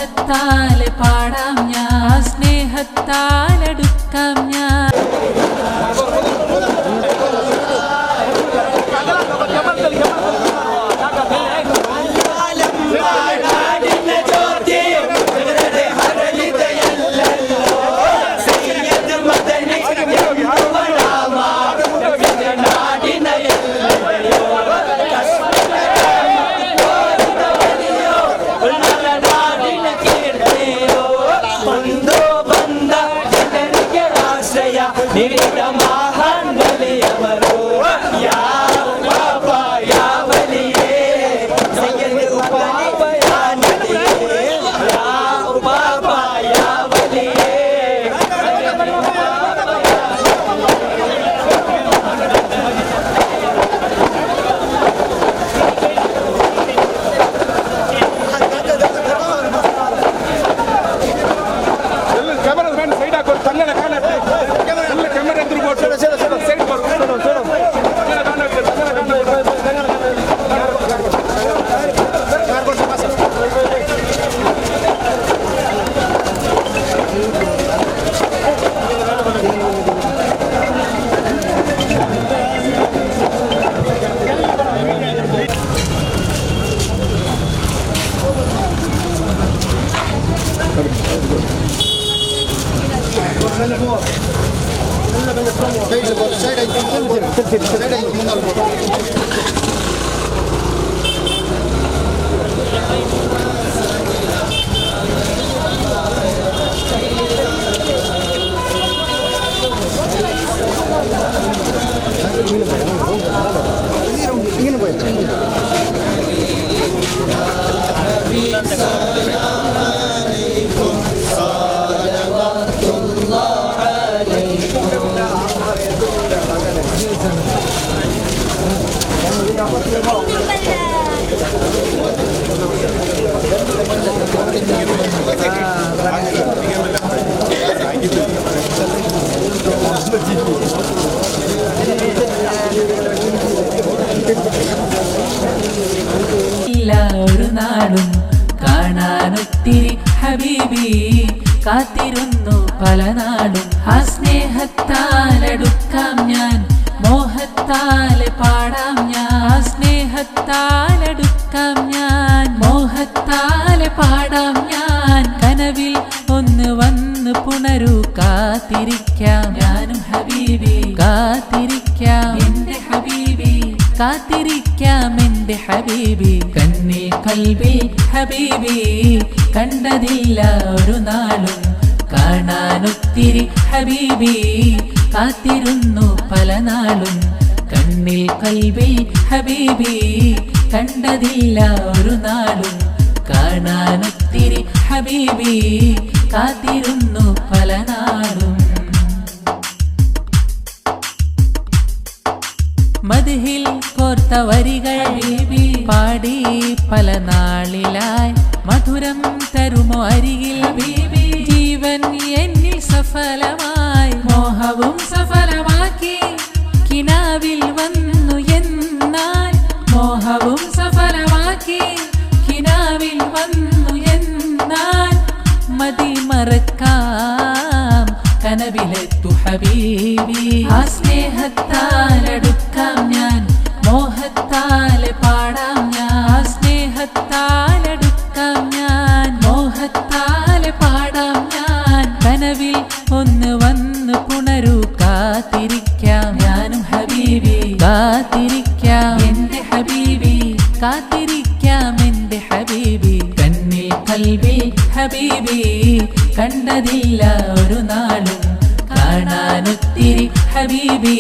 മോഹത്താലെ പാടാം ഞാൻ, സ്നേഹത്താലടുക്കാം ഞാൻ. ನೀಡಿದ ಮಹಾನ್ ಬಲಿಯವರು ಯಾವ ಪಾಪ ಯಾವಲಿಯೇ ಸೈಯದ್ ಉಪಾಪ ಯಾನಲಿಯೇ ಯಾವ ಪಾಪ ಯಾವಲಿಯೇ. ಕ್ಯಾಮರಾ ಸೈಡ್ ಹಾಕೋದು ತಂಗಣ ಕಾಣ ಎಲ್ಲ ಕ್ಯಾಮರಾ ಎದುರು ಸೈಡ್. ഇല്ല ഒരു നാളും കാണാനൊത്തിരി ഹബീബി കാത്തിരുന്നു പല നാളും. ആ സ്നേഹത്താലടുക്കാം ഞാൻ, മോഹത്താലെ പാടാം ഞാൻ, സ്നേഹത്താലടുക്കാം ഞാൻ, മോഹത്താലെ പാടാം ഞാൻ. കനവിൽ ഒന്ന് വന്ന് പുണരൂ, കാത്തിരിക്കാം ഞാനും ഹബീബി, കാത്തിരിക്കാം എന്റെ ഹബീബി, കാത്തിരിക്കാം എന്റെ ഹബീബി. കണ്ണിൽ കൽബിൽ ഹബീബി കണ്ടതില്ല ഒരു നാളും, കാണാനൊത്തിരി ഹബീബി കാത്തിരുന്നു പല നാളും. കണ്ണിൽ കൽബിൽ ഹബീബി കണ്ടതില്ല ഒരു നാളും, കാണാനൊത്തിരി ഹബീബി കാത്തിരുന്നു പല നാളും. മദ്ഹിൽ കോർത്ത വരികൾ പാടി പല നാളിലായി, മധുരം തരുമോ അരികിൽ ബീബി, ജീവൻ എന്നിൽ സഫലമായി, മോഹവും സഫലമാക്കി കിനാവിൽ വന്നു എന്നാൽ, മോഹവും സഫലമാക്കി കിനാവിൽ വന്നു എന്നാൽ, മതി മറക്കാം കനവിലെത്തു ഹബീബി. ആ സ്നേഹത്താലടുക്കാം ഞാൻ, മോഹത്താലെ പാടാം ഞാൻ, സ്നേഹത്താലടുക്കാം ഞാൻ, മോഹത്താലെ പാടാം ഞാൻ. കനവിൽ ഒന്ന് വന്ന് പുണരൂ, കാത്തിരിക്കാം ഞാനും ഹബീബി, കാത്തിരിക്കാം എന്റെ ഹബീബി, കാത്തിരിക്കാം എന്റെ ഹബീബി. കണ്ണിൽ കൽബിൽ ഹബീബി കണ്ടതില്ല ഒരു നാളും, കാണാനൊത്തിരി ഹബീബി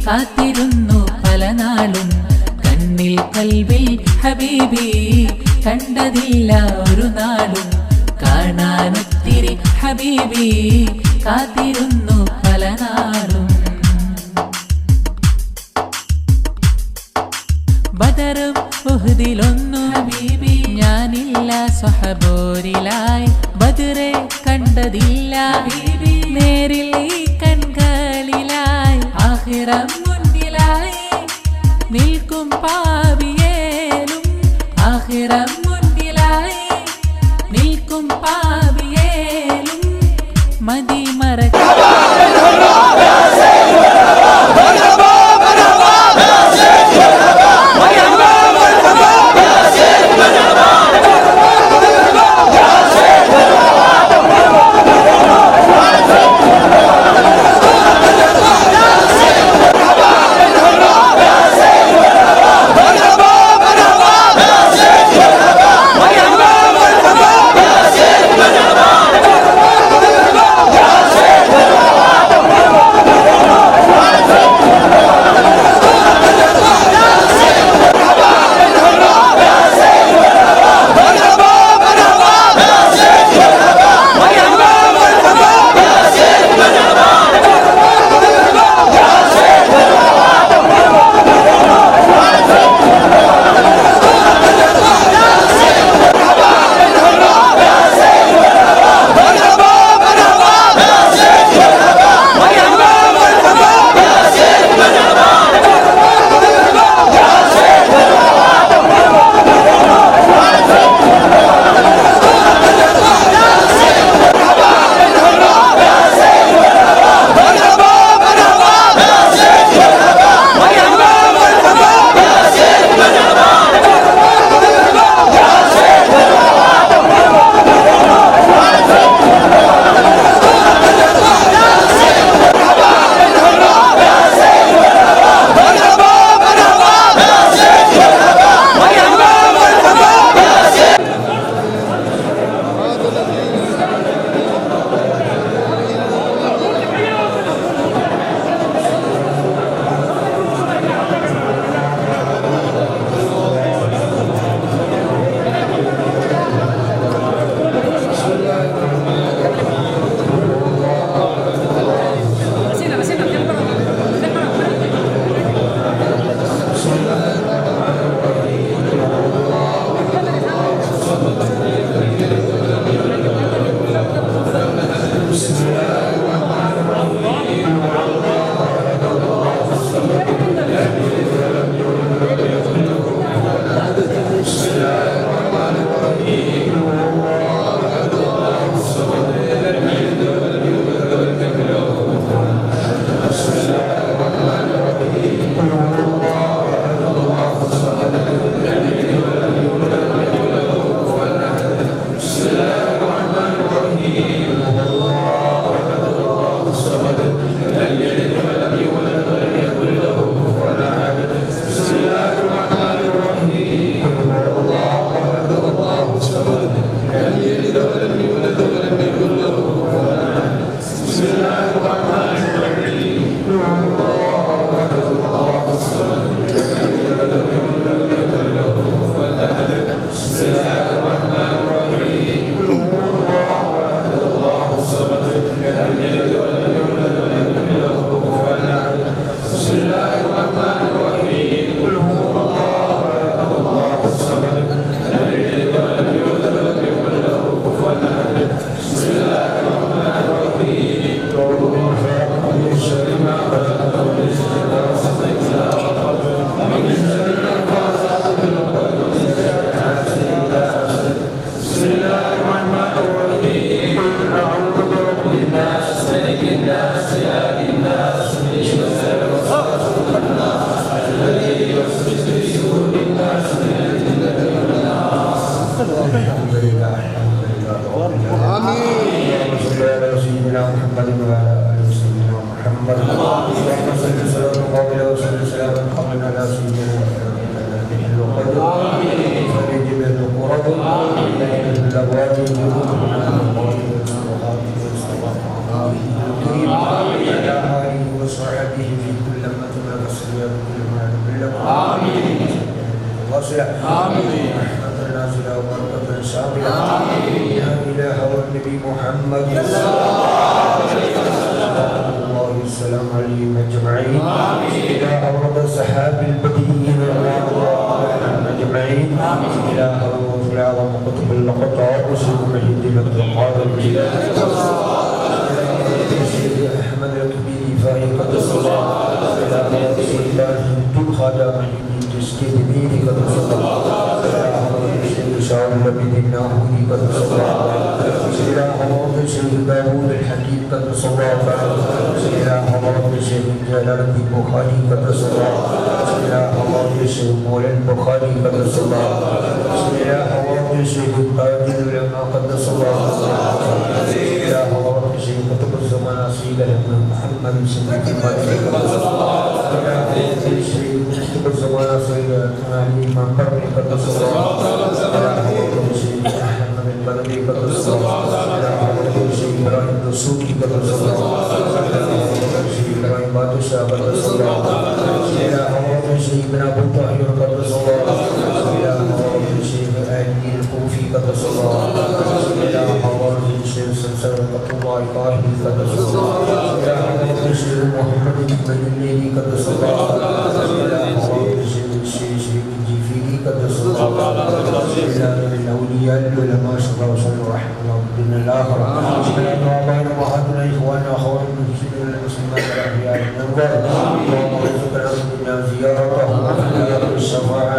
കാത്തിരുന്നു പല നാളും. കണ്ണിൽ കൽബിൽ ഹബീബി കണ്ടതില്ല ഒരു നാളും, കാണാനൊത്തിരി ഹബീബി കാത്തിരുന്നു പല നാളും. ബദറും ഉഹ്ദിലൊന്നു ഹബീബി ഞാനില്ല സ്വഹബോരിലായി, ബദറെ കണ്ടതില്ല ഹബീബി നേരിൽ ഈ കൺകളിലായി, ആഖിറം മുന്നിലായി നിൽക്കും പാപിയേലും, ആഖിറം മുന്നിലായി നിൽക്കും പാപിയേലും മതിമറക്ക الشيخ داوود الحكيم قدس الله تعالى، إلى حضرة الشيخ جلال الدين بخاري قدس الله، إلى حضرة الشيخ مولانا البخاري قدس الله، إلى حضرة الشيخ تاج العلماء قدس الله، إلى حضرة الشيخ قطب الزمان سيد محمد سيد المدني قدس الله، إلى حضرة الشيخ قطب الزمان سيد علي منبر قدس الله، إلى حضرة الشيخ أحمد البدوي قدس الله، إلى حضرة الشيخ إبراهيم دسوقي قدس الله، إلى حضرة الشيخ إبراهيم بادشاه قدس الله، إلى حضرة الشيخ ابن أبو طاهر قدس الله، إلى حضرة الشيخ علي الكوفي قدس الله، إلى حضرة الشيخ سلسلة الله طاهر قدس الله، إلى حضرة الشيخ محمد بن الليلي قدس الله، إلى حضرة الشيخ الشيخ الجيفيري قدس الله، إلى الأولياء العلماء صلى الله عليه وسلم رحمه الله الدنيا الآخرة، إلى آبائنا وأمهاتنا إخواننا أخواتنا المسلمين والمسلمات الأحياء والأموات، اللهم ارزقنا منا زيارتهم وفي الشفاعة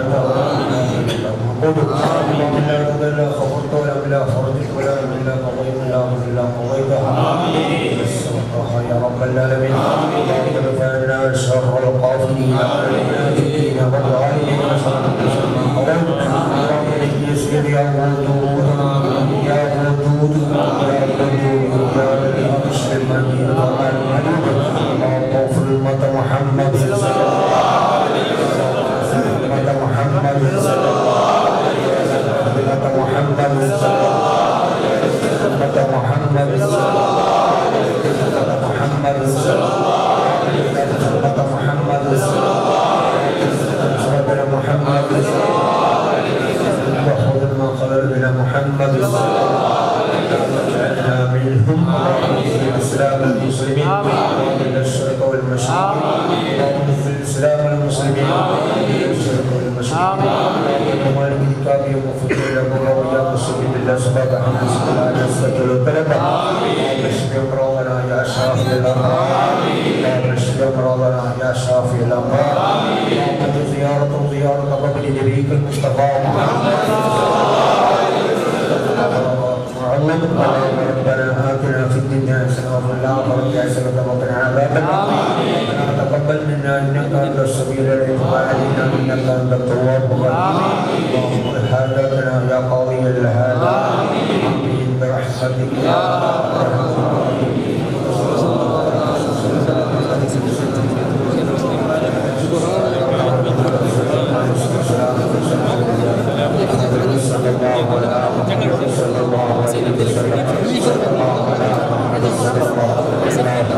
اللهم لا تضل غفرت ولا لا فرجت ولا لا قضيت ولا لا قضيتها يا رب العالمين. اللهم ادفع شر القافلين والمنافقين والظالمين وشر ما قضيت. اللهم يسر يا ودود يا ودود يا ودود يا العرش المجيد المليك. اللهم اغفر أمة محمد صلى الله عليه وسلم، أمة محمد صلى الله عليه وسلم، أمة محمد صلى الله عليه وسلم، أمة محمد صلى الله عليه وسلم، محمد صلى الله عليه وسلم، أمة محمد صلى الله عليه وسلم، ربنا محمد صلى الله عليه وسلم، وخذ ما قال بنا محمد صلى الله عليه وسلم واجعلنا منهم. اللهم اغفر الإسلام والمسلمين، اللهم الشرك والمشركين، اللهم اغفر الإسلام والمسلمين، الشرك والمشركين، اللهم مالك الكتاب ومفتح الأبواب يا مسلم بالله سبحانه وتعالى نستغفر طلبا. اللهم اشف امراضنا يا شافي الامراض، اللهم اشف امراضنا يا شافي الامراض. اللهم زيارة زيارة قبر نبيك المصطفى محمد اللهم ربنا آتنا في الدنيا حسنة وفي الآخرة حسنة وقنا عذاب النار. ربنا تقبل منا إنك أنت السميع العليم وتب علينا إنك أنت التواب الرحيم. اللهم حاجاتنا يا قاضي الحاجات، آمين برحمتك يا أرحم الراحمين. صلى الله على محمد صلى الله عليه وسلم.